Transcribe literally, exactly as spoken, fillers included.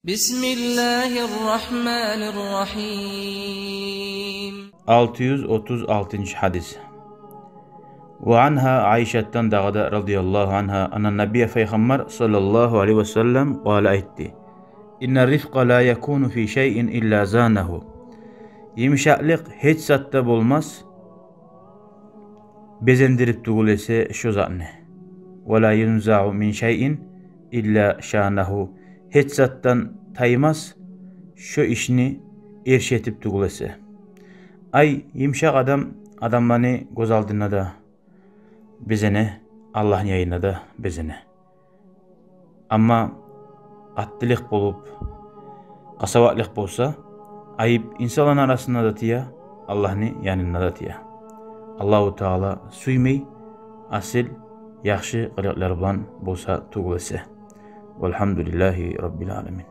بسم الله الرحمن الرحيم. Алты юз отуз алтынчы гьадис. Ва ангьа, Айшатдан дагъы да, радияллагьу ангьа, анна набия, пайхаммар саллаллагьу алайгьи ва саллам, къала, айтды: «Инна рифкъа ла якуну фи шайин илла занагьу». Йымышакълыкъ гьеч затда болмас, безендирип тюгюл эсе шо затны. «Ва ла юнзагьу мин шайин илла шанагьу». Гьеч затдан таймас, шо ишни эрши этип тюгюл эсе. Ай, йымышакъ адам адамланы гёз алдында да безене, Аллагьны янында да безене. Амма къаттылыкъ болуп, къасаватлыкъ болса, айып инсанланы арасында да тие, Аллагьны янында да тие. Аллагьу Таала сюймей, асил яхшы къылыкълар булан болса тюгюл эсе. Валгьамдулиллагьи раббил аламин.